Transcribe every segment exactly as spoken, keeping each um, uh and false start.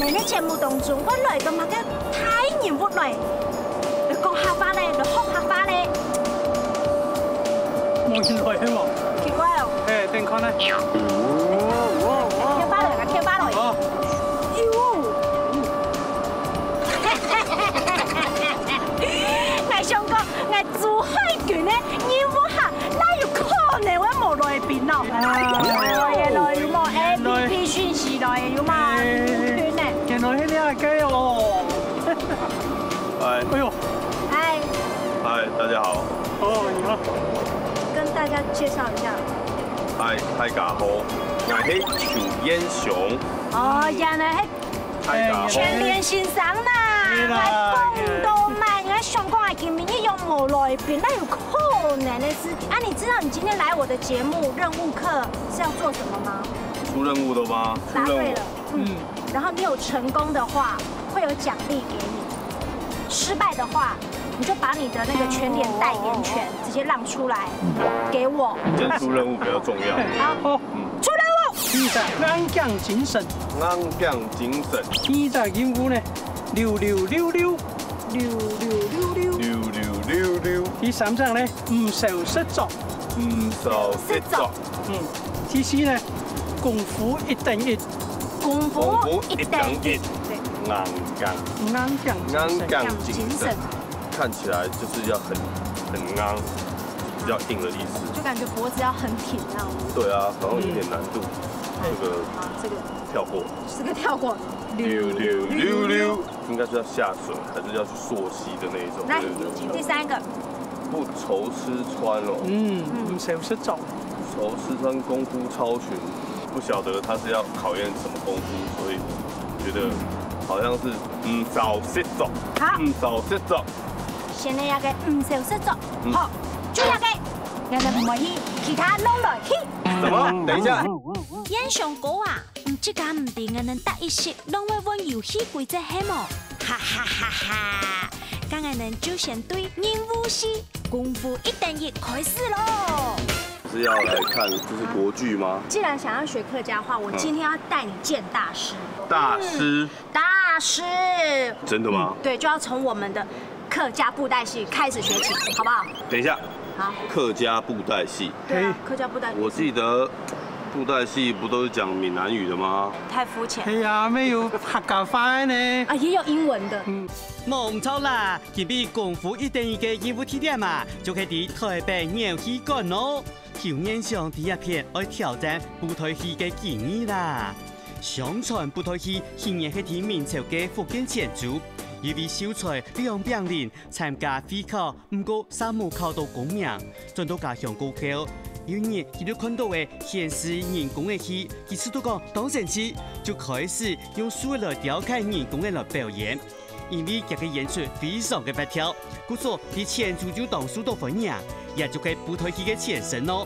你个節目當中，會來个麼个大人物來，來講客話咧，來學客話咧？無人來係無？奇怪哦。哎，等看呢。跳芭蕾啊，跳芭蕾。哦。喲。𠊎想講，𠊎朱海軍呢，任務下，哪有可能會無來賓哦？來有無？A P P訊息來有無？哎。原來係這个哦。哎。哎喲。嗨。嗨，大家好。哦，你好。跟大家介紹一下。嗨，大家好，𠊎係邱彥雄。哦，原來係大家好。全聯先生啦，對啦。𠊎講到嘛，𠊎想講啊，今晡日又無來賓，哪有可能个事情？啊，你知道你今天來我的節目任務課是要做什麼嗎？出任務的嗎？答對了，出任務。嗯。然後你有成功的話，會有獎勵給你；失敗的話，你就把你的那個全聯代言權直接讓出來給我。今天出任務比較重要。好，出任務。第一隻，硬頸精神。硬頸精神。第二隻任務呢，六六六六。六六六六。六六六六。第三隻呢，毋愁食著。毋愁食著。嗯。第四呢，功夫一等一。功夫一等一。對。硬頸。硬頸精神。硬頸精神。看起來就是要很，很硬，比較硬的意思。就感覺脖子要很挺那樣。對啊，好像有點難度。嗯。這個好，這個跳過。這個跳過。六六六六。應該是要下水，還是要去溯溪的那一種？來，對，對，對。第三個。不愁吃穿哦。嗯，毋愁食著。愁吃穿，功夫超群，不曉得他是要考驗什麼功夫，所以覺得好像是毋愁食著。好。毋愁食著。先來一個毋愁食著。嗯。好，就一個。𠊎等毋愛去，其他攏來去。什麼？等一下。彥雄哥啊，你自家毋知𠊎等逐一集攏會換遊戲規則係無？哈哈哈哈！該𠊎等就先對任務四，功夫一等一開始囉。是要來看，這是國劇嗎？既然想要學客家話，我今天要帶你見大師。大師？嗯，大師。真的嗎？對，就要從我們的客家布袋戲開始學起，好不好？等一下。好。客家布袋戲。對啊，客家布袋戲。我記得布袋戲不都是講閩南語的嗎？太膚淺。哎呀，沒有客家話的呢。啊，也有英文的。嗯。無毋著啦，今晡日功夫一等一个任務地點啊，就係在臺北鳥戲館哦。邱彥雄在這片愛挑戰布袋戲个技藝啦。相傳布袋戲起源係在明朝个福建泉州，一位秀才李陽炳林參加會考，毋過煞無考著功名，轉到家鄉過後。有一日，佢就看著个顯示人工个戲，佢試著講當生趣，就開始用樹來雕刻人工个來表演。因為佢个演出非常个活跳，故所在泉州就當受到歡迎，也就係布袋戲个前身哦。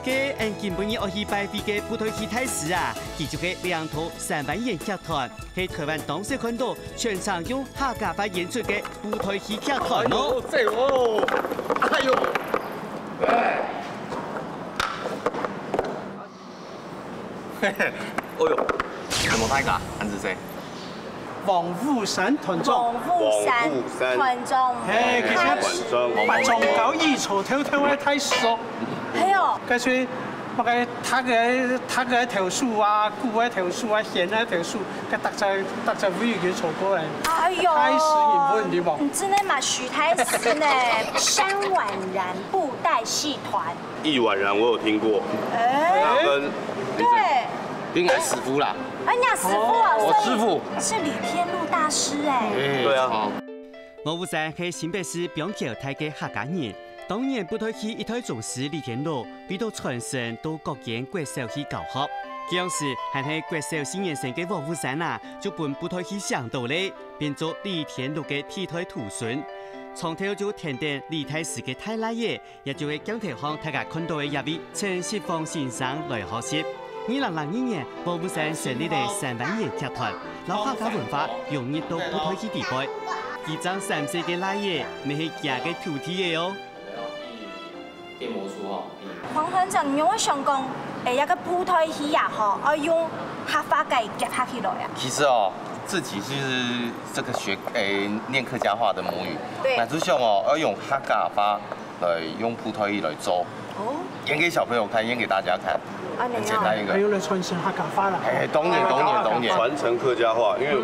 該𠊎等今晡日愛去拜會个布袋戲大師啊，佢就係領導三灣園劇團， 係臺灣當少看著全程用客家話演出个布袋戲劇團哦。哎喲，這哦，哎喲，哎。嘿嘿，哎喲，什麼大家？恁仔細。王武山團長。王武山團長。嘿，其實團長。八中高一坐透透个大師哦。係哦。該所以 麼个踢个，踢个投訴啊，鼓个投訴啊，弦个投訴，該逐隻，逐隻位有坐過來。哎喲，大師人物，你知無？你真的嘛，徐大師呢？山宛然布袋戲團。意宛然我有聽過，哎，那跟對，應該師傅啦。哎，你師傅啊，哦，所以我師傅。是李天祿大師哎。哎，對啊。好。 王武山係新北市枋橋大个客家人。當年布袋戲一代宗師李天祿為著傳承到各間國小去教學，該央時還係國小四年生个王武山啊，就分布袋戲醒著咧，變做李天祿个第代徒孫。長透就跈等李大師个大倈仔，也就係鏡頭項大家看著个這位陳錫煌先生來學習。二零零二年，王武山成立了三灣園劇團， 摎客家文化融入到布袋戲底背。佢正三歲个倈仔，乜係厥个徒弟仔哦。變魔術吼，嗯。黃團長，你有想講，誒，這个布袋戲啊，吼，愛用客話个結合起來啊？其實哦，自己是这个学，诶，念客家话的母语，对。那就像哦，要用客家话来用普通话来做，哦。演给小朋友看，演给大家看，很简单一个。还有来传承客家话啦。哎，当然，当然，当然。传承客家话，因为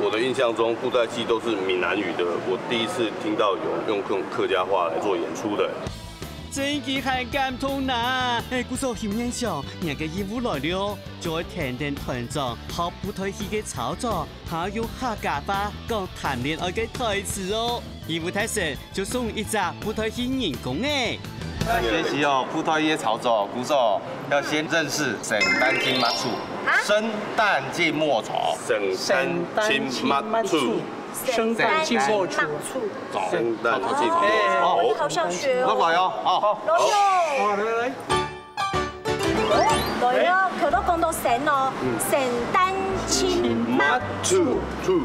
我的印象中，布袋戏都是闽南语的，我第一次听到有用客家话来做演出的。真个很感动呐！哎，故所欣然想，你个任务来了，就会跈等團長學布袋戲个操作， 還有用客家話講談戀愛个台詞哦。義務大使就送一隻布袋戲人公仔。學習哦，布袋戲个操作，故所要先认识生旦净末丑。啊？生旦净末丑。生旦净末丑。生旦净末丑。生旦净末丑。好想学哦。落来哦，好。好哟。好，来来来。 哦，對哦，佢都講到生哦，生旦淨末丑。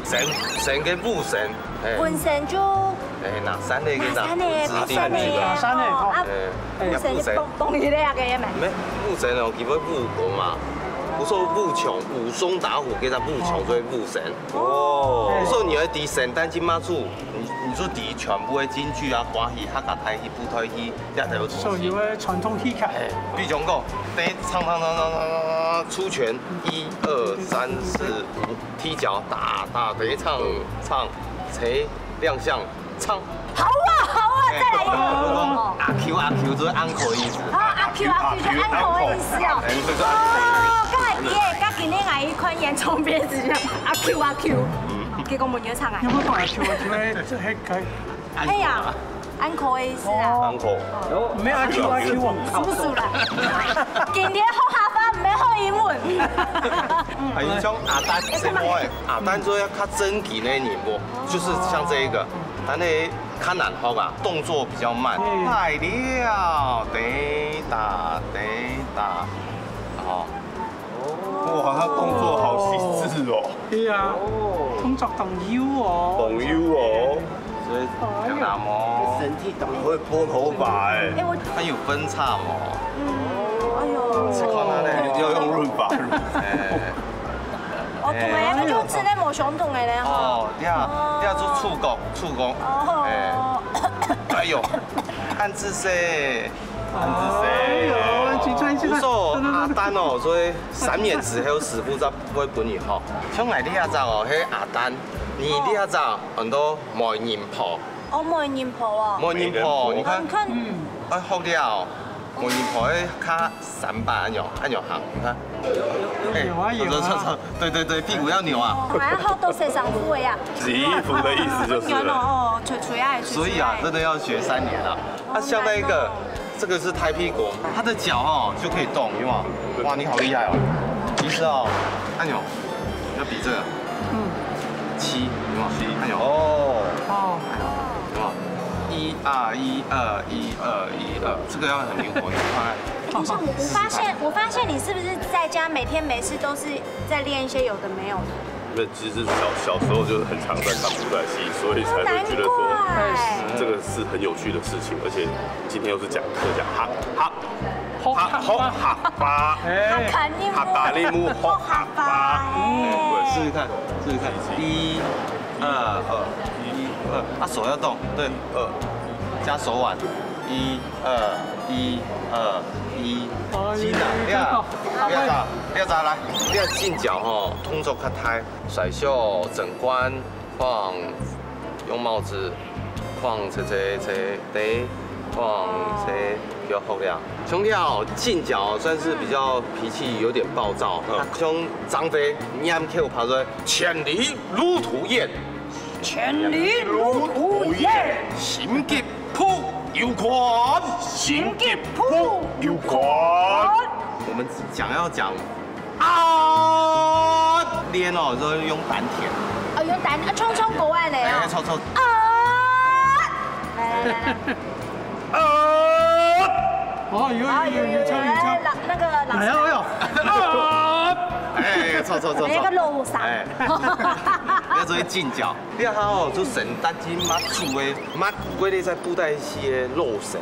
生，生个武生，哎。武生就，哎，拿生个，拿生个，拿生个，拿生个，哦，啊，哎，武生就放，放一个啊，个咩？没，武生哦，佢會武功嘛，不是武松，武松打虎，叫做武松，所以武生。哦。所以你要知生旦淨末丑，你，你就知全部个京劇啊，歌仔戲、客家台戏、布袋戏， 這都有東西。所以有个傳統戲曲。哎，比如講，第一，唱唱唱唱唱唱，出拳，一二三四五，踢腳，打打，第一唱唱，齊亮相，唱。好啊，好啊，再來一个。哎，我講阿Q，阿Q就是uncle的意思。啊，阿Q，阿Q就uncle的意思哦。哎，就是uncle。哦，該个，該今日𠊎去看演唱會時，阿Q，阿Q，結果無人唱啊。有沒有講阿Q？阿Q，哎，這還可以。哎呀， uncle的意思啊。Uncle。沒有阿Q阿Q啊。叔叔啦。今天學客話，毋係學英文。還有像阿丹，什麼欸？阿丹做要較正經个人物，就是像這一個，但係較難學啊，動作比較慢。嗯。太了，得打得打，哦。 哇，他動作好細緻哦。對啊，動作當幼哦。當幼哦。所以很難哦。身體當會撥頭髮哎。哎，我，他有分叉哦。嗯，哎呦。你要用潤髮乳。哎。哦，對，那就真的無相同的咧，吼。哦，對啊，對啊，就觸角，觸角。哦。哎。哎呦，看姿勢。 哎呦，去穿去穿。不錯，阿丹哦，所以三年之後師傅才會分你學。像𠊎這隻哦，係阿丹，你這隻安到媒人婆。哦，媒人婆哦。媒人婆，你看，嗯，看。哎，學了哦，媒人婆愛較三百恁樣，恁樣行，你看。哎，有啊，有啊。走走走，對對對，屁股要扭啊。哦，還要學到洗衫褲的呀。洗衣服的意思就是了。哦，吹吹啊，吹吹啊。所以啊，真的要學三年啊。 啊，像那一個，這個是太平鼓，它的腳哦就可以動，有沒有？哇，你好厲害哦！其實哦，按鈕要比這個，嗯，七，有沒有？七，按鈕，哦，哦，有沒有？一二一二一二一二，這個要很靈活，你看看。等一下，我我發現，我發現你是不是在家每天沒事都是在練一些有的沒有的？ 那其實小小時候就是很常在看布袋戲，所以才會覺得說，哦，難怪。這個是很有趣的事情，而且今天又是講客家，哈哈哈哈哈巴，哎，哈卡尼木，哈卡尼木，哈哈巴，哎，試試看，試試看，一二二，一二，啊，手要動，對，二，加手腕，一二一二一，哎，真的，你看，你看，你看，來，你看，進腳吼，動作較大。 甩袖、整冠、放、用帽子、放车车车，对，放车，不要好了。兄弟啊，近脚算是比较脾气有点暴躁，嗯。像张飞，念口跑出来，千里路途远，千里路途远，心急步又宽，心急步又宽。我们讲要讲 啊，练哦，就用丹田。哦，用丹，啊，冲冲国外的哦。哎，冲冲。啊，来来来来。啊，哦，有有有有，有有有，有有有，来，老，那个老师。哎呦哎呦，啊，哎，冲冲冲冲。那个路上。哎，要注意近脚。你看哦，就神丹经妈祖的，妈祖为了在布袋戏的肉身。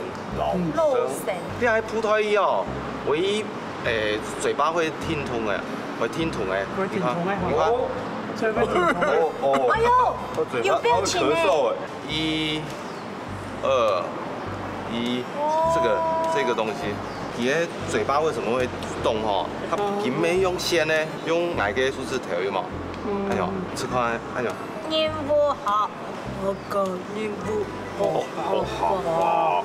肉身。你还葡萄牙哦，唯一，诶，嘴巴会停动的，会停动的。会停动的，你看，你看，哦。哦哦，哎呦，他嘴巴有表情欸。他会咳嗽欸。一、二、一，这个这个东西，你的嘴巴为什么会动哈？它并没有用线呢，用哪个数字头有吗？哎呦，吃看，哎呦。任务好，我个任务好好好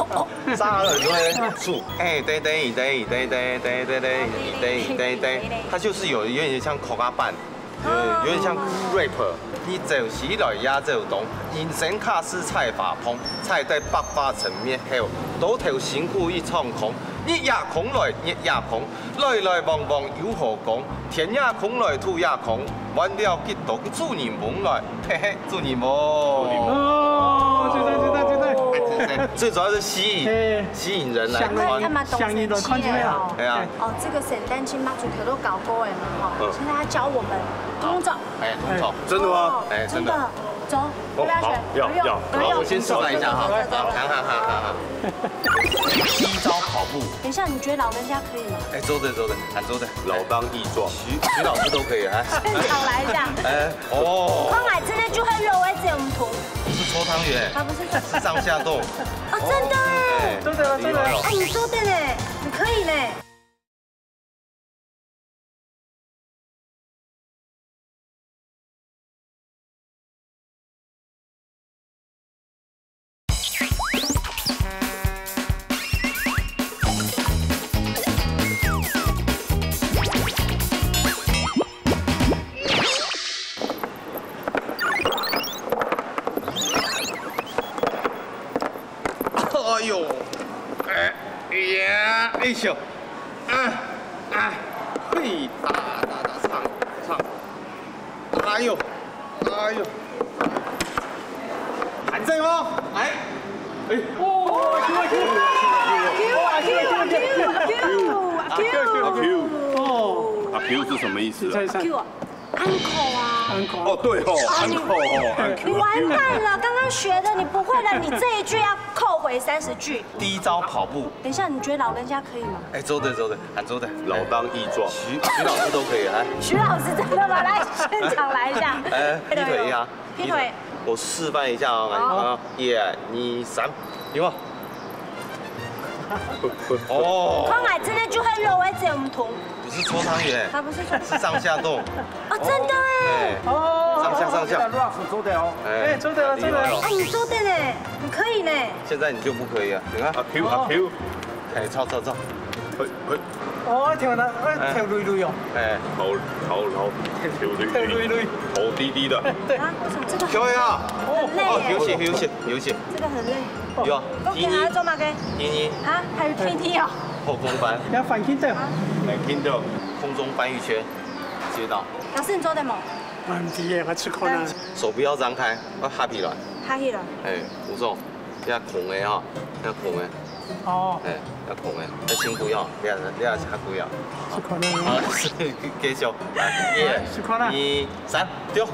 好。杀了就会吐，哎，对对对对对对对对对对对，它就是有有点像口卡板。 有点像 rap。你走起來也走動，人生卡死菜花碰，踩在百花層面後，到頭辛苦一場空。日夜空來日夜空，來來往往有好講，天也空來土也空，換了幾多主人翁來，嘿嘿，主人翁。哦，真的真的真的。最主要是吸引哎，吸引人来看。他们懂神奇的哦。哎呀，哦，这个圣诞节嘛，主头都搞过哎嘛哈，嗯现在他教我们工作。哎，工作。真的吗？哎，真的。真的，走，要不要学？要要，好，我先示范一下哈。走走走走走走走。好，好好好好。第一招跑步。等一下，你觉得老人家可以吗？哎，做得做得，喊做得。老当益壮。徐徐老师都可以，哎。现场来一下。哎，哦。看来真的就很有味，这种图。不是搓汤圆。他不是说是上下动。哦，真的哎。哎，真的真的。哎，你说的呢，你可以呢。 哎呦，哎呀，哎呦，啊啊，嘿，打打打，唱唱，哎呦，哎呦，还在吗？哎，哎，哦，Q啊Q啊Q啊Q啊Q啊Q啊Q，哦，阿 Q 是什么意思啊？你猜猜。Q啊。 uncle 啊。Uncle。哦，对吼，uncle 吼，uncle。你完蛋了，刚刚学的你不会了，你这一句要扣回三十句。第一招跑步。等一下，你觉得老人家可以吗？哎，做得做得，喊做得。老当益壮。徐徐老师都可以，来。徐老师真的吗？来，现场来一下。哎，劈腿一下。劈腿。我示范一下哦，来，好。啊，一、二、三，有没有？哦。看来真的就很有味，这种图。 不是搓汤圆，他不是搓是上下动。哦，真的哎。哎，哦，上下上下。这个 rough 做得哦。哎，做得了，做得了。哎，你做得呢，你可以呢。现在你就不可以啊，你看。阿 Q 阿 Q，哎，操操操。嘿嘿。哦，跳了，哎，跳累累哦。哎，好好好，跳累累，跳累累，头低低的。对。啊，为什么这个？可以啊。哦，很累耶。哦，休息休息休息。这个很累。有啊，都给他做嘛给。第一。啊，还有天天哦。后空翻。要翻筋斗。翻筋斗。 空中翻一圈，接到。老师，你做得吗？啊，毋知耶，我出困难。手不要张开，要合起来。合起来。哎，武松，要空的哈，要空的。哦。哎，要空的，要辛苦要，你要你要下跪啊。出困难。好，继续，来，耶，出困难。二、三，丢。哎，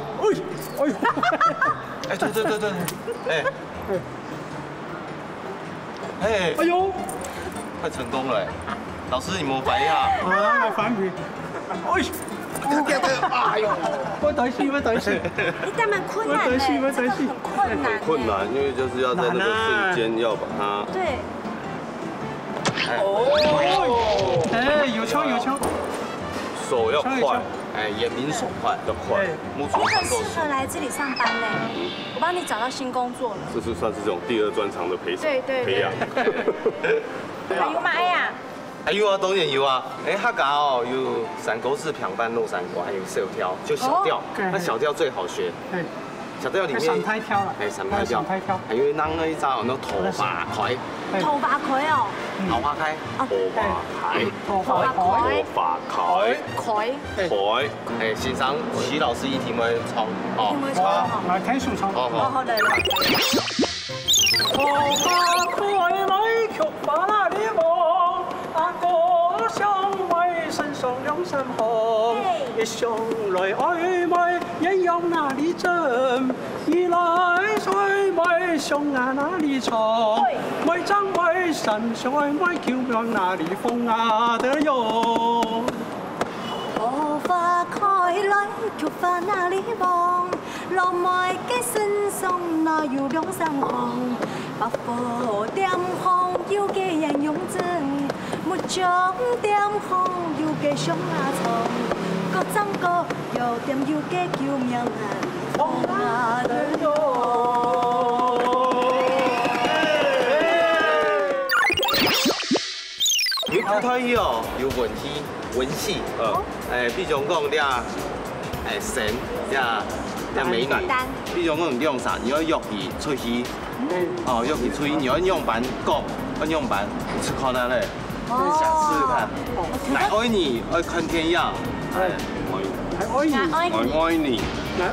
哎呦，哎，对对对对，哎。 嘿，哎呦，快成功了欸！老师，你模仿一下。啊，反皮。哎，哎呦，我担心，我担心。你根本困难嘞，我担心，我担心。这个很困难欸。很困难，因为就是要在那个瞬间要把它。难啊。对。哎，有枪，有枪。手要快，有枪，有枪。哎，眼明手快，要快，哎。目珠能够。你很适合来这里上班呢。 我帮你找到新工作了。这是算是这种第二专长的培养，对对对。培养。还有吗？哎呀，还有啊，当然有啊。哎，客家哦，有山歌仔、评弹、老山歌，还有小调，就小调。哦。那小调最好学。哎。小调里面，那上台跳了。哎，上台跳。那上台跳。还有人那一张有没有桃花开？哎。桃花开哦。嗯。桃花开。哦。桃花开。桃花开。桃花开。开。开。哎。哎，先生，徐老师一定会唱哦。一定会唱哦。来，开始唱。好，好。好，好的。桃花開來，菊花哪裡旺？老妹个身上哪有兩三行？百貨店項有个莧絨針，木匠店項有个象牙床，各種各樣店有个救命啊！你不太一樣，有文氣，文氣。嗯。哎，比如講這，哎，神，這，這美女。比如講你兩儕，你愛約佢出去，哦，約佢出去，你愛仰般講，愛仰般，你試看啊咧，你想試試看。來愛你，愛看電影，哎，愛你。愛你。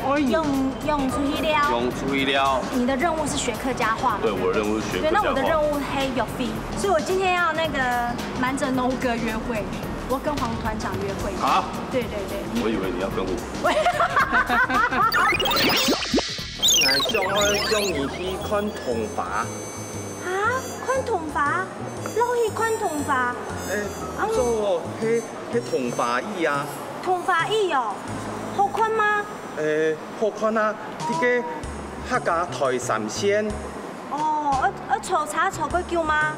愛你。用用出去了。用出去了。你的任务是學客家話。對，我的任務是學客家話。對，那我的任務是約會，所以我今天要那個瞞著No哥約會，我跟黃團長約會。啊？對對對。我以為你要跟我。 𠊎想愛約你去看桐花。啊，看桐花？落去看桐花？欸，啊，做係，係桐花椅啊。桐花椅哦，好看嗎？欸，好看啊，這个客家台三線。 哦，愛愛坐車坐較久嗎？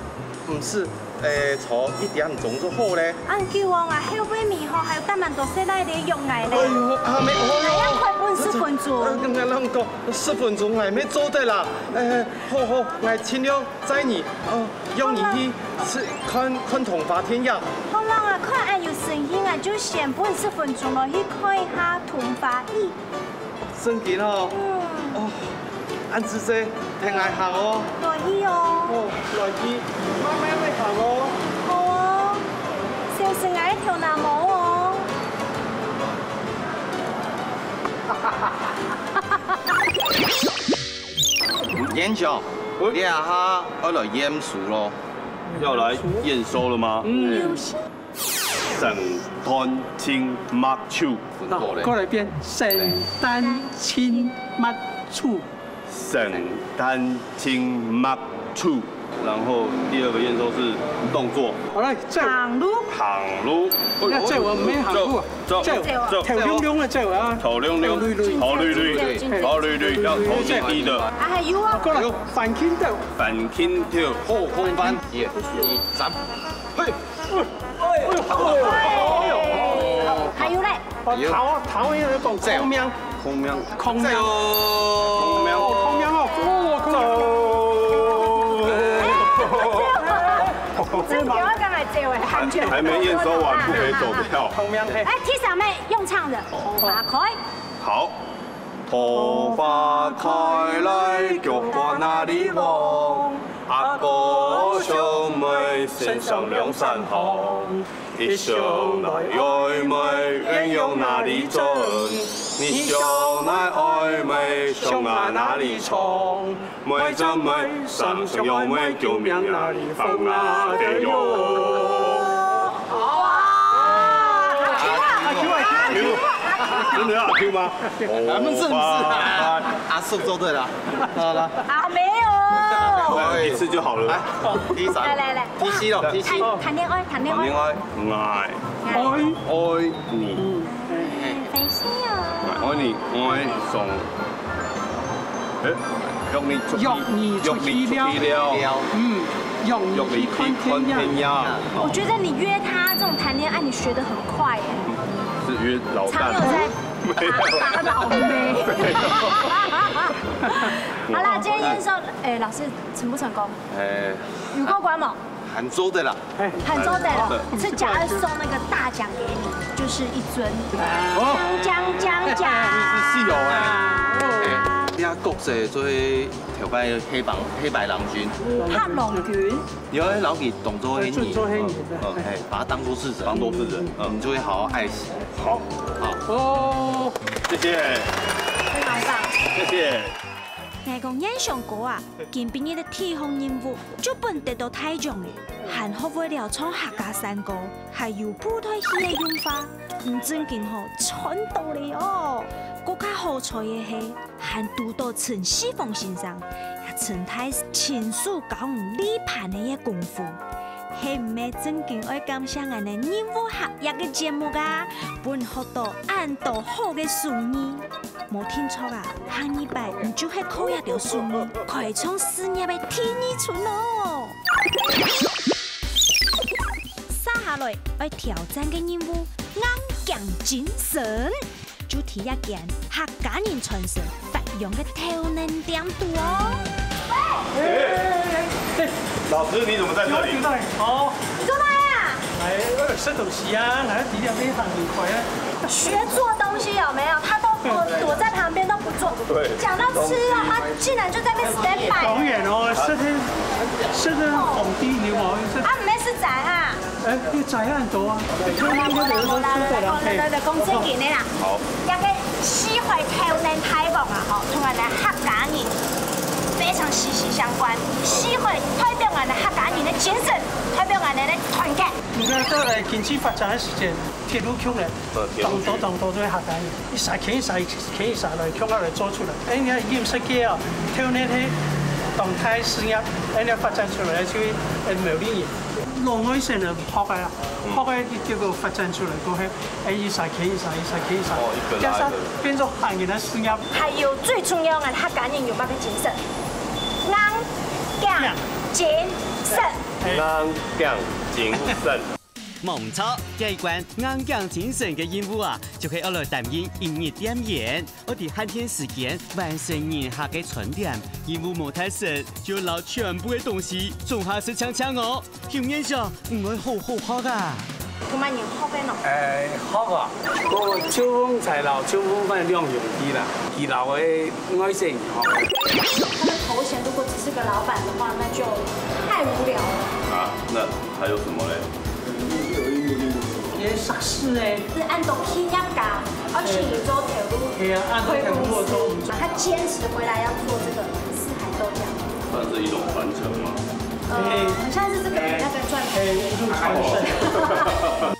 毋使，欸，坐一點鐘就好咧。恁久哦，𠊎後背尾吼還有當蠻多細賴咧約𠊎咧。哎喲，阿妹，哦，𠊎愛快分十分鐘。呃，剛剛人講十分鐘𠊎乜做得啦。欸，好好，𠊎盡量載你，哦，約你去食看看桐花電影。好啦，𠊎看恁有誠意，𠊎就先分十分鐘落去看一下桐花椅。 正經哦。嗯。哦，恁仔細，跈𠊎行哦。來去哦。哦，來去，慢慢仔行哦。好哦，小心𠊎个頭那毛哦。煙雄，喂。你這下愛來驗收咯。要來驗收了嗎？嗯。 聖誕青篾手。好，過來一遍，聖誕青篾手。聖誕青篾手。然後第二個驗收是動作。好來，走。行路。行路。那走啊，毋係行路啊。走，走，走。走。頭隆隆个走啊。頭隆隆，頭鐳鐳，頭鐳鐳，頭鐳鐳，要頭低低的。啊，還有啊。過來，翻筋斗。翻筋斗。後空翻。一、二、三，嘿。 還有咧？哦，頭啊，頭那個空命。空命。空命。空命。空命哦，哦，空命。走。這樣我剛才走欸，還，還沒驗收完，不可以走掉。空命，嘿。欸，第三名用唱的，打開。好。 桃花開來菊花哪裡旺，阿哥小妹身上兩三行。一想來愛妹，鴛鴦哪裡轉？二想來愛妹，象牙哪裡藏？妹仔妹，三想愛妹，救命哪裡放啊得喲？哇！阿Q啊，阿Q啊，阿Q啊。真的要阿Q嗎？ 啊，不是，不是。阿叔做對了。好了。啊，沒有。一次就好了。來，第三。來，來，來。第四咯，第四。談，談戀愛，談戀愛。談戀愛。愛。愛你。嗯，分手哦。愛你，愛上。欸，約你出去，約你出去了。約你出去了。嗯，約你去看電影。約你去看電影。我覺得你約他這種談戀愛，你學得很快耶。是約老大。常有在 打，打老妹。好啦，今天驗收，欸，老師，成不成功？欸，有過關無？還做得啦。還做得啦，這下要送那個大獎給你，就是一尊。哦。獎，獎，獎，獎。是，是有欸。欸，你看國際最頭擺黑白，黑白郎君。黑白郎君。 你要摎佢當做係你，做，做係你的。嗯，嗯，欸，把他當作是人，當作是人，嗯。你就會好好愛惜。好。好。哦。謝謝。非常棒。謝謝。𠊎講燕翔哥啊，今晡日个第一項任務就分得到大獎咧，還學會了唱客家山歌，還有布袋戲个用法，毋正經吼，賺到咧哦！更加好彩个係， 還堵到陳世峰先生，也真大親手教你戾盤个一功夫。係毋係正經愛感謝𠊎等任務客這个節目啊？分你學到恁多好个手藝。無定著啊，下二擺你就係靠這兜手藝開創事業个第二春哦！接下來愛挑戰个任務，硬頸精神。 就在這間客家人傳承發揚个豆奶店肚哦。老師，你怎麼在這裡？好，你做麼个啊？哎，我有食東西啊，來，提點非常很快啊。學做東西有沒有？他都躲，躲在旁邊都不做。對。講到吃啊，他竟然就在那邊 stand by。當然哦，食天，食天皇帝牛毛，啊，毋係食齋哈。 哎，你知影多啊？你看那个人都出得了，哎，講正經个啦。好。這个四海豆奶大王啊，吼，同𠊎等客家人非常息息相關。四海代表𠊎等客家人个精神，代表𠊎等个團結。你看，到了經濟發展个時間，鐵路局呢，呃，鐵路局。當多當多都係客家人，一儕牽一儕，一儕牽一儕來，共下來做出來。哎，你看飲食界啊，豆奶係當大事業，哎，你看發展出來就，哎，苗栗人。 老外省人學个啊，學个結果發展出來過後，哎，一儕牽一儕，一儕牽一儕，哦，一个拉一个。加上變做客人个事業。還有最重要个，客家人有麼个精神？硬頸精神。硬頸精神。無毋著，這一關硬頸精神个任務啊，就係愛來擔任一日店員。 愛在限定時間完成人客个餐點，任務無達成，就愛摎全部个東西總下食淨淨哦。邱彥祥，你愛好好學啊！仰般人學个呢？哎，學啊，該邱鳳財摎邱鳳煥兩兄弟啦，佢摎个外省人學个。他的頭銜如果只是個老闆的話，那就太無聊了。啊，那還有什麼嘞？ 也是欸。是恁多企業家，而且你做頭路，係啊，恁多頭路做毋做。他堅持回來要做這個四海豆漿。算是一種傳承嗎？呃，很像是這個人家在賺。哎，一種傳承。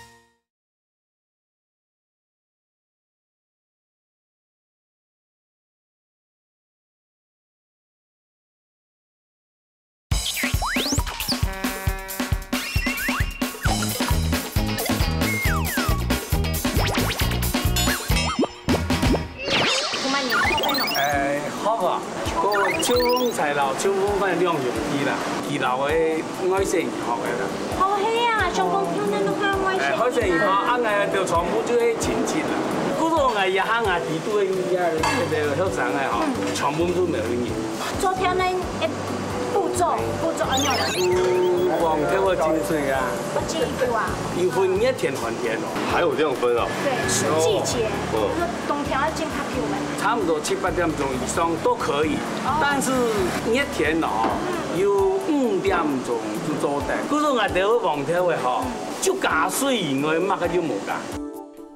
哎，學啊，該邱鳳財摎邱鳳煥兩兄弟啦，佢摎个外省人學个啦。哦，係啊，想講佢等都係外省人啊。哎，外省人學，啊，𠊎兜全部就係親戚啦。故所𠊎這下𠊎知道个，該兜學生个吼，全部都苗栗人。 做豆奶个步驟，步驟愛仰般？有黃豆个精神啊。愛幾步啊？有分熱天、寒天哦。還有這樣分啊？對，是季節，嗯。就是冬天要進較久嘛。差不多七八點鐘以上都可以，哦。但是熱天哦，有五點鐘就做得。故所𠊎兜黃豆个吼，就加水以外，麼个就無加。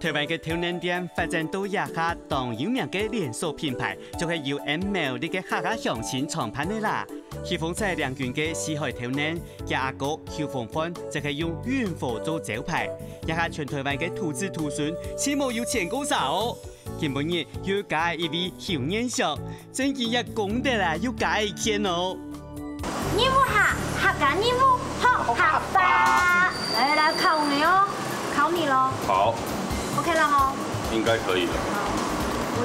台灣个豆奶店發展到這下，當有名个連鎖品牌，就係由𠊎等苗栗个客家鄉親創辦个啦。邱鳳財領軍个四海豆奶，厥阿哥邱鳳煥，則係用運火做招牌。這下全台灣个徒子徒孫，盡無有錢過儕哦。今晡日又加一位邱彥祥， 真經也功德啊，又加一件哦。任務下，客家任務學客話。來，來考你哦，考你咯。好，OK了吼。應該可以了。好，我，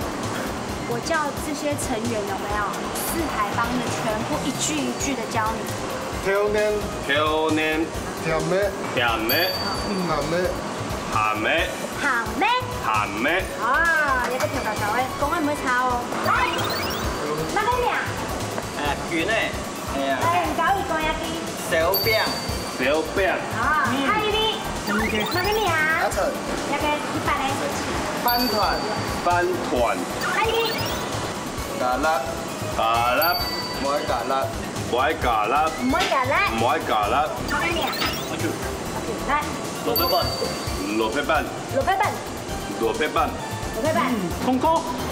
我叫這些成員有沒有？四海幫的全部一句一句的教你。豆奶，豆奶，甜个，甜个，鹹个，鹹个。 鹹个。鹹个。啊，這个調教教个，講話毋會差哦。來，麼个名？啊，君仔，哎呀。來，教佢講一句。燒餅。燒餅。啊，下一位。麼个名？阿成。這个一般个。飯糰。飯糰。下一位。 加辣。加辣。毋愛加辣。毋愛加辣。毋愛加辣。毋愛加辣。麼个名？來。蘿蔔粄。蘿蔔粄。蘿蔔粄。蘿蔔粄。蘿蔔粄。嗯，通過。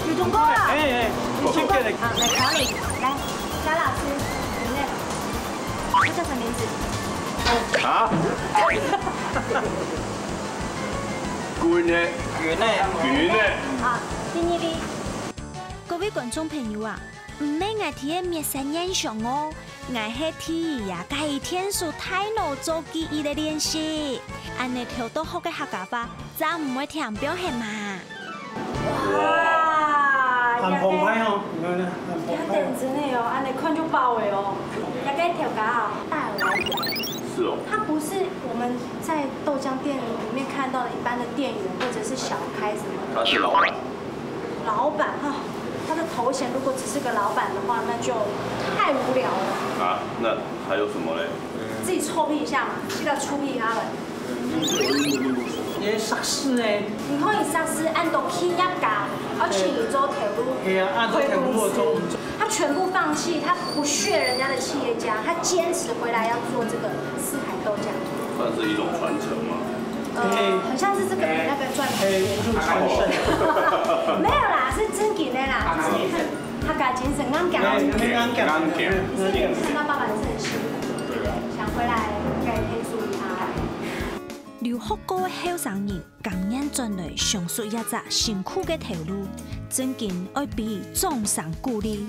有通過啊？哎，哎，通過。好，來考你，來，張老師，你那個，他叫什麼名字？啊？君仔。君仔。君仔。好，第二位。 各位觀眾朋友啊，毋係𠊎兜个滅山煙雄哦， ，𠊎係第一啊，該天數大腦做記憶个練習。恁呢頭到學个客家話，正毋會聽毋曉係嘛？哇，還澎湃哦，你看呢，還澎湃。真的哦，恁呢看就飽了哦。這個頭家哦，大有來頭。是哦。它不是我們在豆漿店裡面看到的一般的店員或者是小開什麼的。他是老闆。老闆哈，他的頭衔如果只是個老闆的話，那就太無聊了。啊，那還有什麼嘞？自己臭屁一下嘛，去到臭屁他們。也是呢。你可以試試，恁多企業家，而且你做頭路，係啊，恁多頭路做。他全部放棄，他不屑人家的企業家，他堅持回來要做這個四海豆漿。算是一種傳承嗎？呃，很像是這個比那個賺錢。沒有啦，是正經的啦，就是客家精神，硬頸。硬頸。硬頸。你是有看到爸爸也是很辛苦，想回來該天數一下。留學過後生人 甘願轉來享受這隻辛苦个頭路，正經愛比掌聲鼓勵。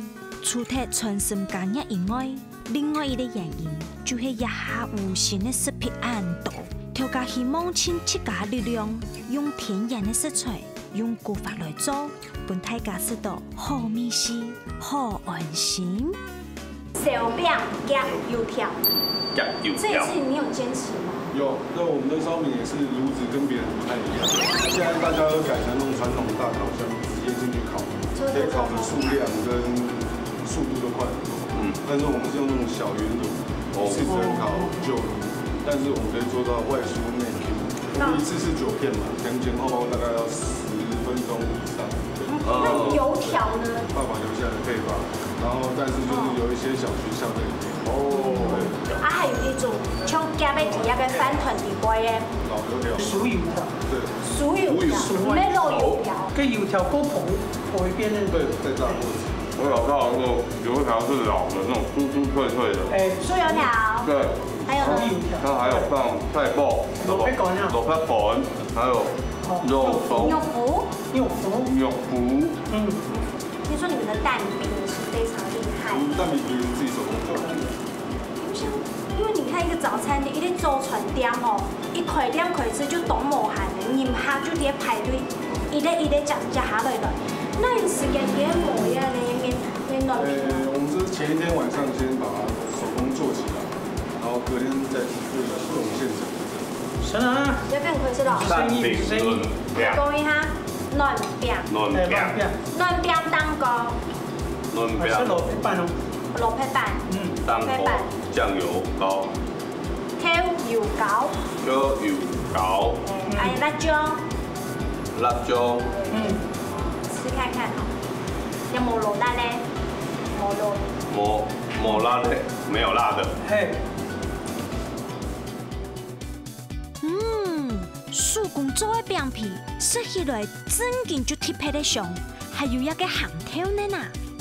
除忒專心家業以外，另外一個原因就係這下無心个食品恁多，頭家希望盡自家力量，用天然个食材，用古法來做，分大家食到好味緒、好安心。 燒餅夾油條，夾油條。這也是你有堅持嗎？有，那我們的燒餅也是爐子跟別人不太一樣。現在大家都改成那種傳統大烤箱，直接進去烤，所以烤的數量跟速度都快很多。嗯，但是我們是用那種小圓爐，哦，四層烤、九爐，但是我們可以做到外酥內Q。我們一次是九片嘛，前前后后大概要十分鐘以上。那油條呢？爸爸留下的配方，然後但是就是有一些小学校的影片。哦，啊，還有一種像夾个底下个飯團底背个，老油條。酥油條。對，酥油條，酥油。沒有油條。跟油條過薄，薄一遍呢。對，在炸过程。我老爸有说油条是老的那种酥酥脆脆的。哎，酥油条。对，还有呢？它还有放菜脯、萝卜干啊。萝卜干，还有肉松、肉脯。肉脯。肉脯。嗯。听说你们的蛋饼也是非常厉害。我们蛋饼皮是自己手工做的。不像，因为你看一个早餐店，一个早餐店哦，一开店开始就当无闲的，人客就在排队，一个一个接接下来了。那有时间也无呀，那面面暖皮。呃，我们是前一天晚上先把它手工做起来，然后隔天再去做现场。是啊。要不要开始了？蛋饼生意，生意。讲一下，暖饼。暖饼。哎，暖饼。暖饼蛋糕。暖饼。还是萝卜粄哦。萝卜粄。嗯。蛋糕，酱油膏。豆油膏。豆油膏。哎，辣椒。辣椒。嗯。吃看看哦，有没有辣嘞？没有。没，没辣嘞，没有辣的。嘿。嗯，手工做个饼皮，食起来正经就特别个香，还有一个咸甜呢呐。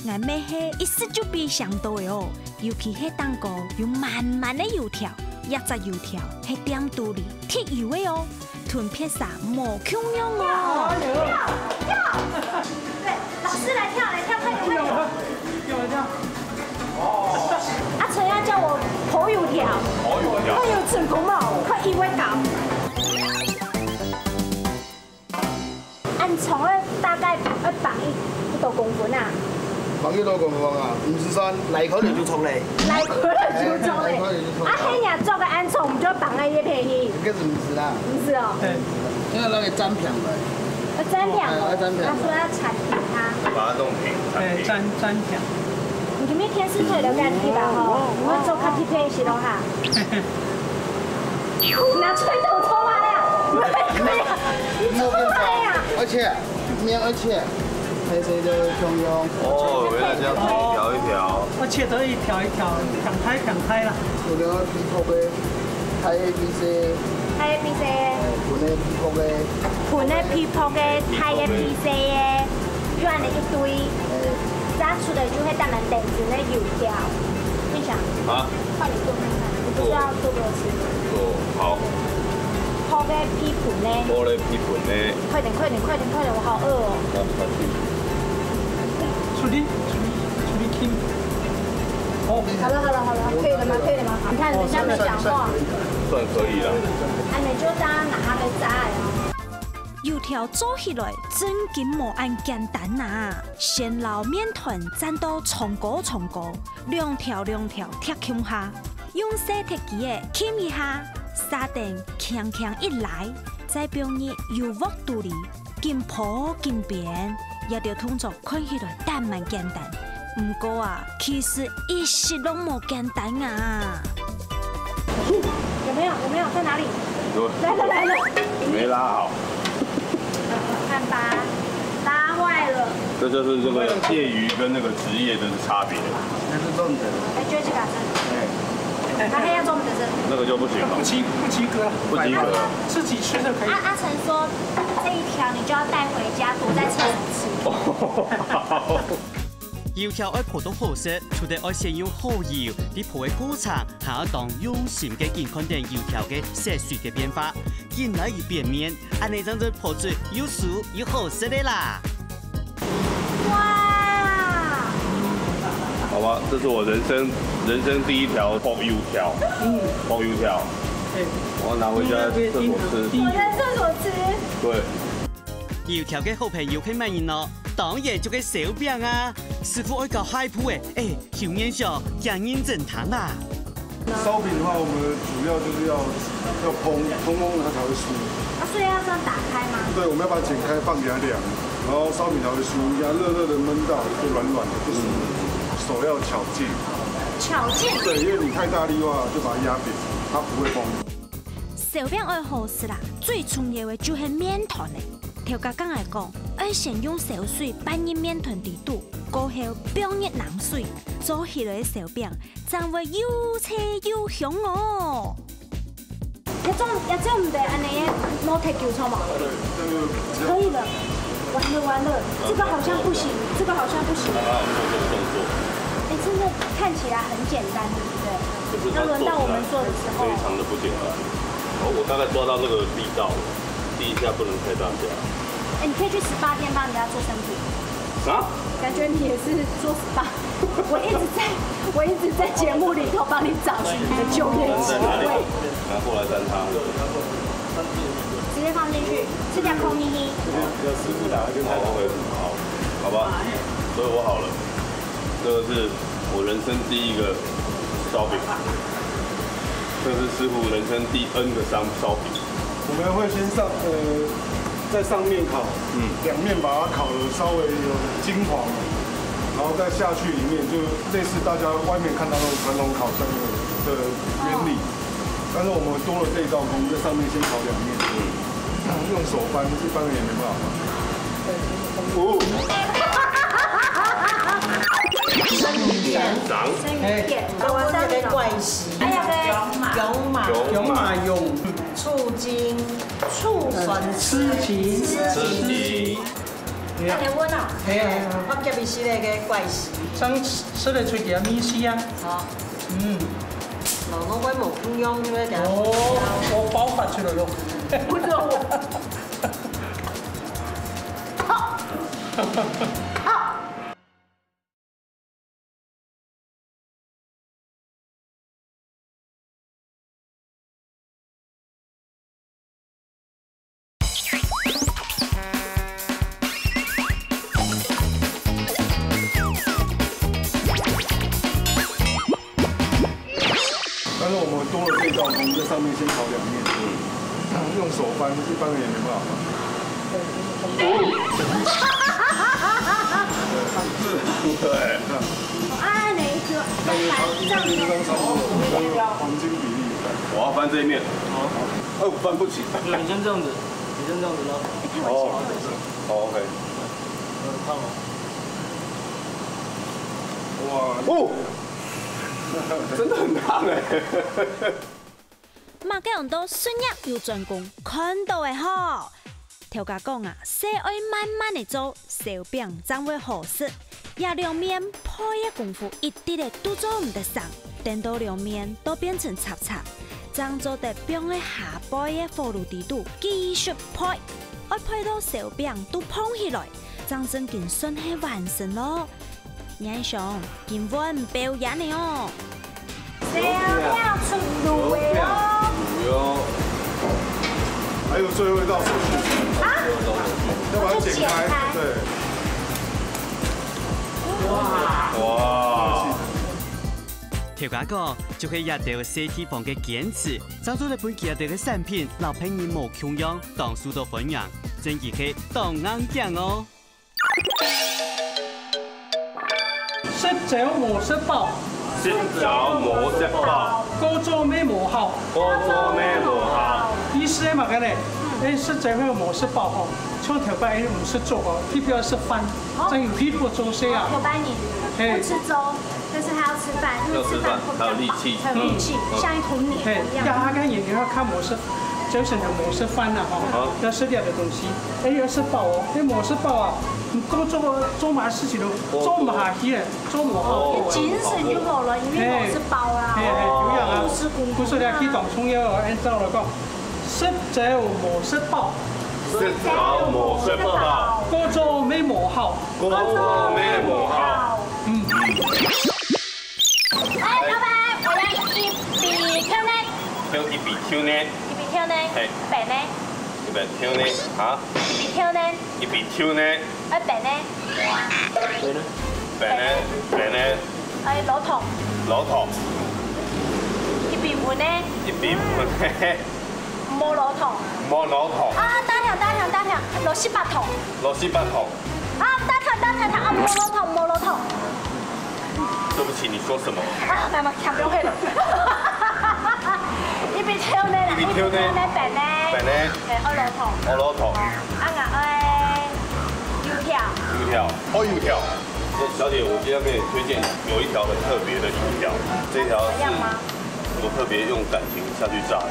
𠊎乜係一食就被嚐到个哦，尤其係頂高有滿滿个油條，一隻油條係店肚裡特有个哦，同別儕無共樣哦。要，要，要。對，老師來跳，來跳，快點，快點。給我跳。阿成要叫我投油條，投油條。快有成功嘛，快一位搞。 恁長个大概愛放一，幾多公分啊？放幾多公分啊？毋使算，拉開來就長咧。拉開來就長咧。哎，拉開來就長。啊，係你做个恁長，毋就放个越便宜？應該係毋使啦。毋使哦。對。因為那個沾平來。要沾平哦。哎，要沾平。那說要產品它。把它弄平，哎，沾，沾平。你今日天時太了解地方吼，你會做較特別一些咯哈。 拿出來給我抽啊呀！你抽出來呀！而且，沒有，而且，黑色的共樣。哦，原來這樣子一條一條。而且都一條一條，強開強開啦。有的皮薄的，太A B C。太A B C。哎，本來皮薄的。本來皮薄的，太A B C的。 軟个一堆，炸出來就係單單單純个油條。你想，啊？換你做看看，你不是要做給我吃嗎？哦，好。薄个皮本呢？薄个皮本呢？快點，快點，快點，快點，我好餓哦。啊，快點。處理，處理，處理輕。好了好了好了，可以了吗？可以了吗？你看人家没讲话。算可以了。哎，你就大家拿他的渣哎啊。油條做起來真經無恁簡單啊！先摎麵團煎到長高長高，兩條兩條貼共下，用細鐵枝仔撳一下，煠等輕輕一拉，再放入油鑊肚裡， 緊烰緊煸，這兜動作看起來當蠻簡單，毋過啊，其實一息都無簡單啊！有沒有？有沒有？在哪裡？有。來了，來了。沒拉好。看吧，拉壞了。這就是這個業餘跟那個職業的差別。那是重點。哎，就是這個。哎。 他還要做我們的這。那個就不行了。不及，不及格。不及格。自己吃就可以。阿，阿成說，這一條你就要帶回家，躲在廁所吃。油條愛烰到好食，除了愛先用好油，在烰个過程，還愛當用心个緊看等油條个色水个變化，緊來一遍面，恁呢正做烰出又酥又好食个啦。 哇！好吧，這是我人生，人生第一條烰油條。嗯。烰油條。對。我要拿回家廁所吃。我在廁所吃。對。油條个好朋友係麼人呢？當然就係燒餅啊！師傅愛搞海鋪欸，欸， 有影響，驚人整糖啊！燒餅的話，我們主要就是要，要蓬，蓬蓬它才會酥。啊，所以要這樣打開嗎？對，我們要把它剪開放給它涼，然後燒餅才會酥，壓熱熱的燜到就軟軟的，不酥，手要巧勁。巧勁？對，因為你太大力的話，就把它壓扁，它不會蓬。燒餅愛好食啦，最重要个就係麵團咧。頭家講來講，愛先用燒水拌入麵團底肚， 過後放入冷水，做起來个燒餅，正會又脆又香哦。這種，這種毋得恁呢，莫忒久，著無？可以了，完了完了，這個好像不行，這個好像不行。哎，真的看起來很簡單，對不對？要輪到我們做的時候，非常的不簡單。好，我大概抓到那個力道了，第一下不能太大下。哎，你可以去SPA店幫人家做身體。 啊？感覺你也是做SPA。我一直在，我一直在節目裡頭幫你找尋你的就業機會。拿過來三湯。直接放進去，吃掉空咪咪。要師傅拿，就好，好，好吧，所以我好了。這個是我人生第一個燒餅，這是師傅人生第N個燒，燒餅。 我們會先上，呃，在上面烤，嗯。兩面把它烤得稍微有金黃，然後再下去裡面，就類似大家外面看到那種傳統烤箱的，的原理。哦。但是我們多了這一道工，在上面先烤兩面，嗯。用手翻，一般人也沒辦法翻。哦。生魚片。生魚片。哎。中文這個怪 哎呀，對。蕹麻。蕹麻用。醋精。醋酸。呃，醋精。醋精。哎呀。大家聞啊。哎呀，哎呀。我隔壁是那個怪事。正食得出佢个味緒啊。好。嗯。哦，我，我無共樣，因為等下。哦，我爆發出來了。不是我。好。好。 但是我們多了這道工，在上面先烤兩面，嗯，用手翻，一般人也沒辦法翻。對，對。啊，哪一個？那個差不多，這樣子。黃金比例。我要翻這一面。好。哎，我翻不起。你先這樣子，你先這樣子撈。哎，太危險了，哦。太危險。哦，OK。嗯，燙哦。哇。哦。 真的很燙欸。麼个安到術業有專攻，看到个吼。頭家講啊，事愛慢慢仔做，燒餅正會好食。這兩面焙个功夫一滴仔都做毋得省，等到兩面都變成赤赤，正做得放在下背个火爐底肚繼續焙，愛焙到燒餅都膨起來，正正經算係完成咯。年上，今晚表演个哦。這樣要出爐个哦。有，還有最後一道手續。啊？要把它剪開，就剪開。對。哇。哇。頭家哥就係這兜細地方个堅持，正做得分佢兜个產品摎別人無共樣，當受到歡迎，真經係當硬頸哦。 食朝無食飽，食朝無食飽，過早乜無效。過早乜無效。意思係麼个呢？欸，食朝乜無食飽吼，像頭擺毋食粥哦，特別愛食飯，正有力度做事啊。頭擺人嘿。不吃粥，但是他要吃飯，因為吃飯會比較飽，要吃飯，才有力氣。才有力氣，嗯。像一頭牛一樣。嘿，呀，啊，該人要看無食，朝晨就無食飯啦吼，好。要食這个東西，欸，要食飽哦，欸，無食飽啊，你工作做麼个事情都做毋下去咧。 做無好。哦。精神就無了，因為無食飽啦。嘿，嘿，有影啊。哦。毋係講，毋係講你去當重要哦，按照來講，食朝無食飽。食朝無食飽。過早乜無效。過早乜無效。嗯。哎，老闆，我要一杯豆奶。要一杯豆奶。一杯豆奶。嘿。冰个。一杯豆奶，啊？一杯豆奶。一杯豆奶。 愛冰个。冰个，冰个。愛老糖。老糖。一杯溫个。一杯溫个。無老糖。無老糖。啊，打聽，打聽，打聽，六十八糖。六十八糖。啊，打聽，打聽，打聽，啊，無老糖，無老糖。對不起，你說什麼？啊，慢慢，聽不會了。一杯豆奶啦，一杯豆奶。一杯豆奶，冰个。冰个。哎，愛老糖。愛老糖。 啊，𠊎愛油條。油條，哦，油條。小姐，我今天要給你推薦有一條很特別的油條，這一條是怎麼樣嗎？我特別用感情下去炸的，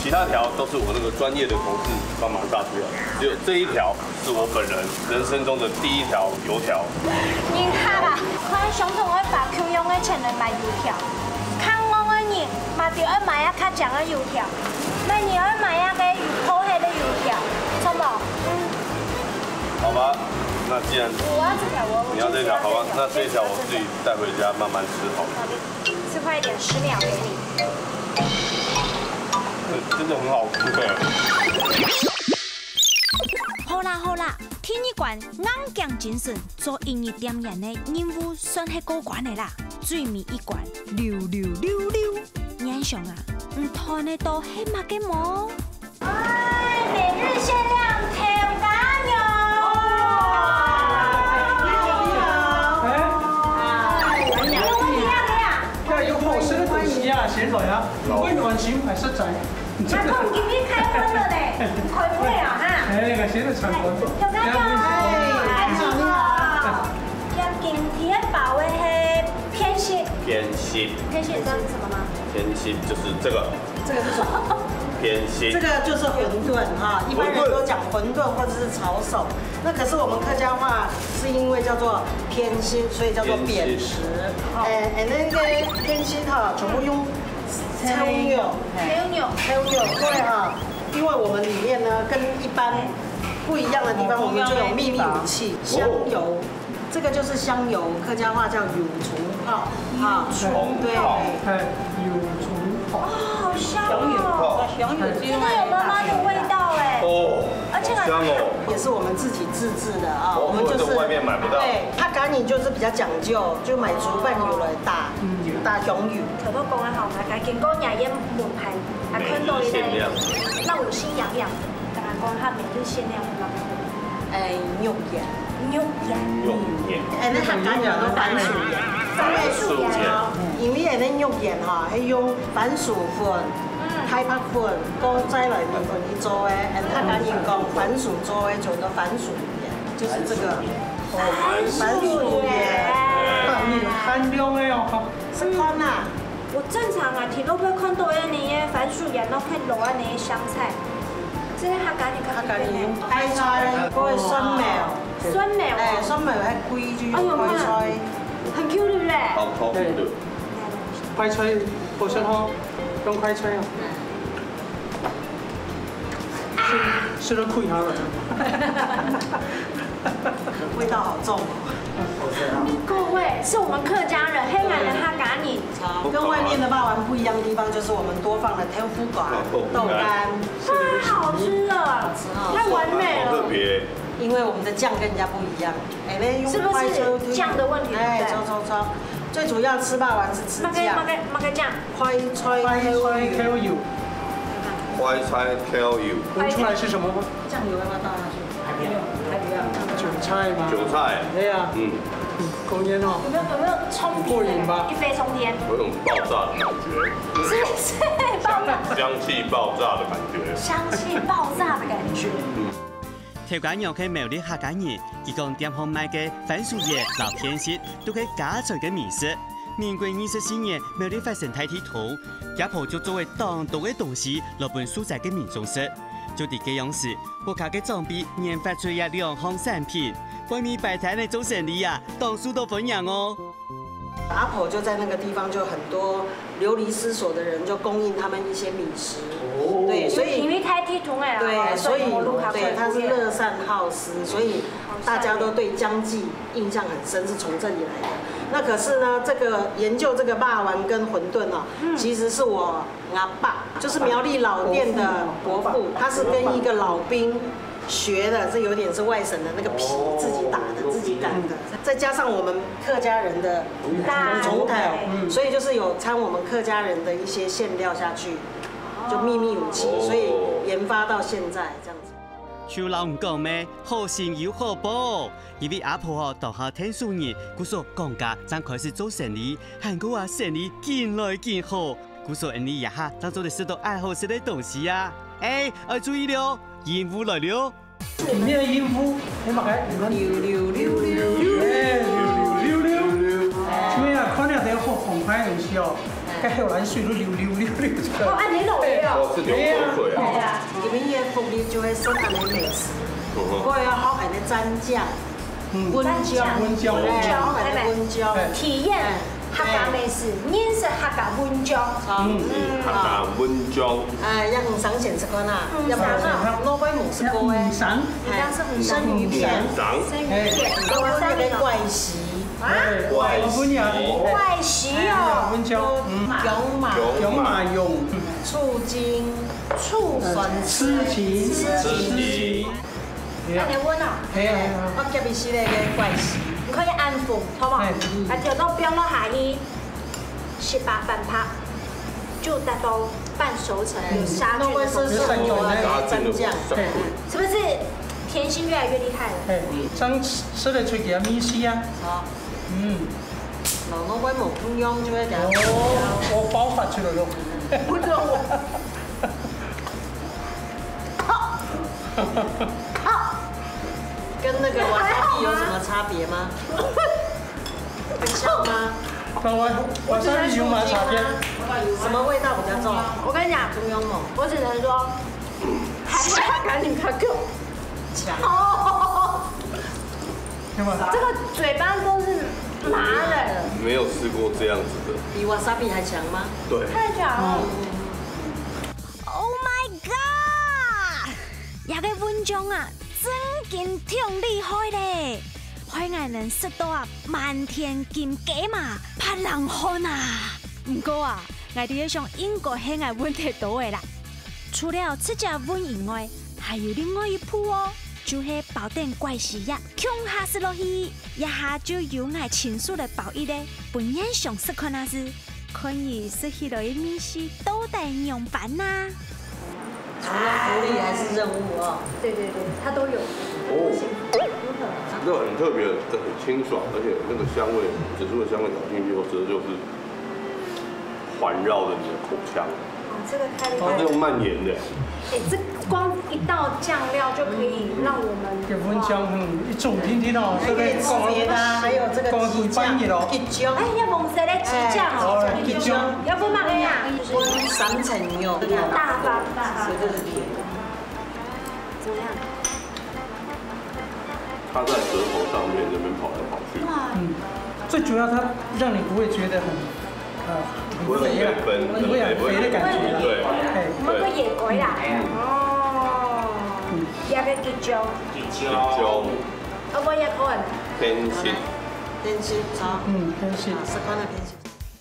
其他條都是我那個專業的同事幫忙炸出來的，只有這一條是我本人人生中的第一條油條。人客啊，看相同愛花共樣个錢來買油條，看𠊎个人，嘛就愛買啊較靚个油條。 那你要買那個有口黑的油條，什麼？嗯。好吧，那既然我要這條，我你要這條，好吧，那這一條我自己帶回家慢慢吃好了。好的，吃快一點，十秒給你。嗯，真的很好吃哎。好啦好啦，第二關硬頸精神，做一日店員个任務算係過關个啦。最尾一關，六六六六。 年上啊，你揣得到係麼个無？哎，每日限量豆乾牛。哎，哎，有問題啊，你啊？哎，有好吃的東西啊，先來啊，你會暖心還是宅？你這個阿公今天開會了呢，開會啊，哈。哎，感謝你的參觀。豆乾牛，哎，你好，你好。 甜心，你還包个係偏心。偏心。偏心，你知道是什麼嗎？偏心就是這個。這個是什麼？偏心。這個就是餛飩哈，一般人都講餛飩或者是抄手。那可是我們客家話是因為叫做偏心，所以叫做扁食。偏心。哎，哎，那個偏心哈，全部用豆油。豆油。豆油，對哈，因為我們裡面呢，跟一般不一樣的地方，我們就有秘密武器，香油。 這個就是香油，客家話叫油蔥泡，哈，油蔥泡。對。哎，油蔥泡。哦，好香哦。香油泡。這個有媽媽的味道哎。哦，而且很好香哦。也是我們自己自製的啊，哦，我們就是，這個外面買不到。對，客家人就是比較講究，就買竹炭油來打，嗯。打香油。頭頭講个吼，大家經過若个門牌，啊，看到一個，每日限量。鬧心癢癢，大家講下每日限量，有無？ 哎，肉圓。肉圓。肉圓。哎，該客家人講番薯圓。番薯圓哦，因為𠊎等肉圓哈，係用番薯粉、太白粉，過再來米粉去做个。哎，客家人講番薯做个，就叫番薯圓，就是這個。番薯圓。哎，你有看到沒有？ 食看啊。我正常啊，在路邊看到个那個番薯圓，然後配落个那個香菜，這個客家人較特別呢。客家人，白菜，還有蒜苗。蒜苗哦。哎，蒜苗還貴，就用白菜。哎喲媽，很Q，對不對？好，好，對。白菜好食吼，用白菜哦。 是，是都開下了。味道好重哦。各位，是我们客家人，黑矮人客家人。跟外面的霸王不一样的地方，就是我们多放了豆腐干、豆干。太好吃了，太完美了。好特别。因为我们的酱跟人家不一样，哎，那用是不是酱的问题？哎，对不对？错错错，最主要吃霸王是吃酱。那个那个那个酱，快菜 Q U。快菜 Q U。闻出来是什么吗？酱油要不要倒下去？还不要，还不要。韭菜吗？韭菜。对呀。嗯。嗯，够鲜哦。有没有有没有冲鼻子？过瘾吧？一飞冲天。有种爆炸的感觉。是不是爆炸？香气爆炸的感觉。香气爆炸的感觉。嗯。 豆干娘係苗栗客家人，佢講店項賣个番薯葉摎片食，都係家傳个美食。民國二十四年苗栗發生大地動，佢婆就做了當多个東西來分受災个民眾食。就在該央時，屋下个長輩研發出這兩項產品，外面擺攤仔做生理啊，當受到歡迎哦。 阿婆就在那个地方，就很多流離失所的人就供应他们一些米食。哦。对，所以因为大地動了啦，对，所以所以对，它是乐善好施，所以大家都对江记印象很深，是从这里来的。那可是呢，这个研究这个霸王跟馄饨哦，其实是我阿爸，就是苗栗老店的伯父，他是跟一个老兵 学的，这有点是外省的那个皮自己打的、自己擀的，再加上我们客家人的传统，所以就是有掺我们客家人的一些馅料下去，就秘密武器，所以研发到现在这样子。就摎你講咩，好心有好報，因為阿婆哦，當好𢯭手人，故所講價正開始做生理，還過啊，生理緊來緊好。 故所𠊎俚這下正做得食到恁好食个東西啊！哎，愛注意了哦，任務來了哦！今日个任務，你嘛該，你看，溜溜溜溜，哎，溜溜溜溜，因為啊，看了這個好澎湃个東西哦，該口涎水都溜溜溜溜出來。哦，恁樣落去哦。哦，是流口水啊。對啊。你們也福利就會生恁樣美食，嗯哼。我也好恁樣蘸醬。 嗯。文章，文章，文章，哎，文章。體驗客家美食，認識客家文章。嗯，客家文章。哎，也毋使錢食飯啊，也毋使，老闆無食過哎。毋使。哎，生魚片，生魚片，哎，生魚片，還有那個怪喜，啊？怪喜，怪喜哦，文章，嗯，薑嫲，薑嫲用，醋精，醋酸，醋精，醋精。 恁樣溫啊？係啊，係啊。我夾一息仔个怪喜，你可以安撫，好無？係。啊，調到放落下去，十八分拍，就達到半熟成，有殺菌的功效。有殺菌的。係，係。是不是甜心越來越厲害了？係，正食得出佢个味緒啊。好。嗯。老老闆無共樣，就會講。哦，我爆發出來了。不是我。 跟那個瓦薩比有什麼差別嗎？很像嗎？跟瓦，瓦薩比有麼个差別？什麼味道比較重？我跟你講，中庸嗎？我只能說，還是要趕緊喝酒。強。哦，對吧？這個嘴巴都是麻的。沒有吃過這樣子的。比瓦薩比還強嗎？對。太強了。嗯。 Oh my god！這個文章啊，真經忒厲害咧！害𠊎等食到啊，滿天金雞嫲，發冷汗啊！毋過啊，𠊎這个想應該係𠊎問題多个啦。除了直接搵以外，還有另外一步哦，就係包等怪喜葉共下食落去，這下就由𠊎親手來包一個，分人想食看啊試。 看你食起來个味緒到底仰般啊？除了福利還是任務哦？對對對，它都有。哦，這很特別，很清爽，而且那個香味，紫蘇的香味咬進去以後，真的就是環繞著你的口腔。哦，這個太厲害了。它是用蔓延的。哎，這光一道醬料就可以讓我們，嗯，結婚香，嗯，一種聽聽哦，這個還可以吃別的啊，還有這個雞醬，光是半日哦。雞醬。哎，要紅色的雞醬哦。哎，哦，雞醬。要不嘛，哎呀，三層肉，大方大方。這個是甜的。怎麼樣？它在舌頭上面那邊跑來跑去。哇。嗯，最主要它讓你不會覺得很 呃，不會很肥，很肥，不會很肥的感覺啦。對，哎。對。乜个野鬼啦。嗯。哦。嗯。也个雞醬。雞醬。啊，我也可能。偏心。偏食，炒，嗯，偏食。啊，食慣了偏食。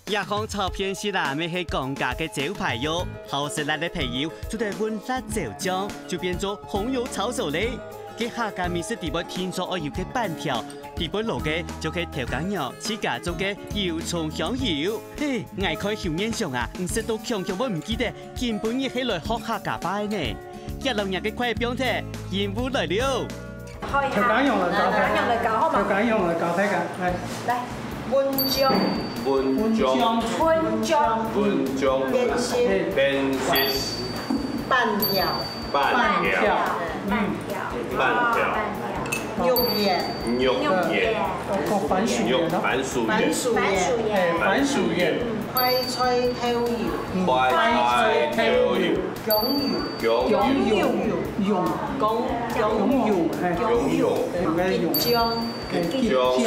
這項炒偏食啊，乜係講價个招牌喲。好食辣个朋友，就得搵辣椒醬，就變做紅油抄手咧。該客家美食底背定著愛有个粄條，底背落个就係豆乾肉，自家做个油蔥香油。嘿，𠊎看後面相啊，你食到強強會毋記得，今晡日係來學客家話个呢。 遽摎若个筷放忒，任務來了。好，頭家娘來教大家。頭家娘來教，好嘛？頭家娘來教大家，來。來，文章，文章，文章，文章，偏食，偏食，粄條，粄條，粄條，粄條，肉圓，肉圓，哦，番薯圓哦，番薯圓，番薯圓，哎，番薯圓，快菜豆油，快菜豆油。 香油，香油，香油，香油，哎，香油，哎，用个用，桔醬，桔醬，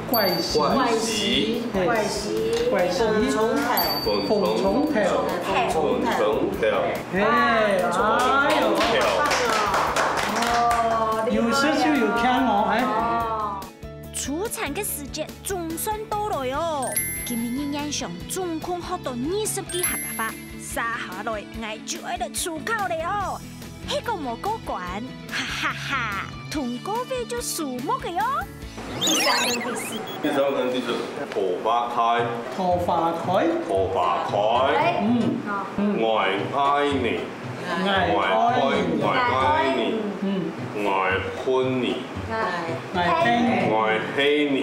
怪喜，怪喜，哎，怪喜，怪喜，紅蔥頭，紅蔥頭，紅蔥頭，哎，哎喲，哦，有食就有聽哦，哎。 出餐个時節總算到來哦！今晡日𠊎兜總共學到二十句客家話，續下來𠊎就愛來出考了哦！係講無過關，哈哈哈，通過忒就輸吂个哦！第三跟第四，第三跟第四，桃花開，桃花開，桃花開，嗯，嗯，𠊎愛你。 𠊎愛你，𠊎愛你，嗯，𠊎恨你，𠊎恨你，𠊎恨你，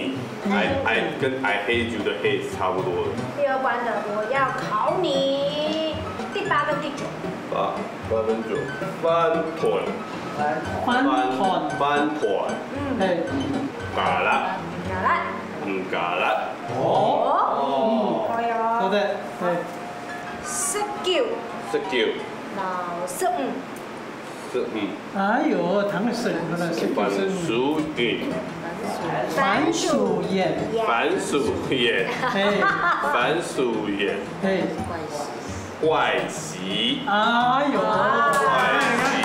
愛愛跟愛恨就个恨差不多了。第二關的我要考你，第八跟第九。八，八跟九，飯糰，飯糰，飯糰，嗯，係，加辣，加辣，嗯，加辣。哦，哦，嗯，可以哦。好的，對。 十九，十九，摎十五，十五，哎喲，聽得識，聽得識，番薯仁，番薯仁，番薯仁，嘿，番薯仁，嘿，怪喜，哎喲，怪喜，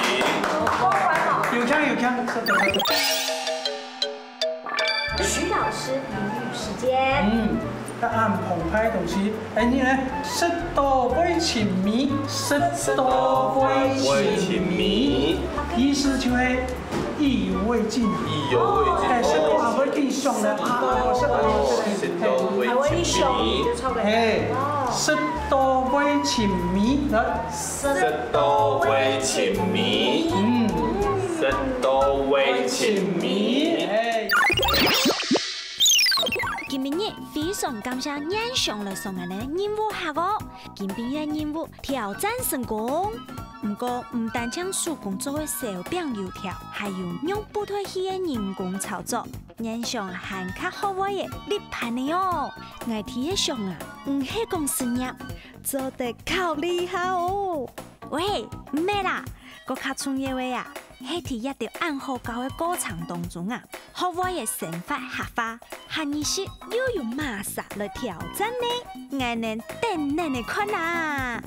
有聽有聽，是的，是的。 徐老師謎語時間。嗯，答案澎湃東西。哎，你呢？食到會尋味，食到會尋味，意思就係意猶未盡。意猶未盡。哎，食到還會緊想呢，啊，食到還會緊想。哎，食到會尋味，來。 食到會尋味，嗯，食到會尋味。哎。今晡日非常感謝燕翔來上𠊎个任務盒哦！今晡日个任務挑戰成功。毋過，毋單淨手工做个燒餅油條，還有用布袋戲个人工操作，燕翔還較學會仔立盤呢哦！𠊎第一想啊，毋係講失業， 做得考慮下哦。喂，毋係啦，該較重要个啊，係在這兜恁好搞个過程當中啊，學會仔生活客話，下二十又有麼儕來挑戰呢？𠊎等等等仔看啊！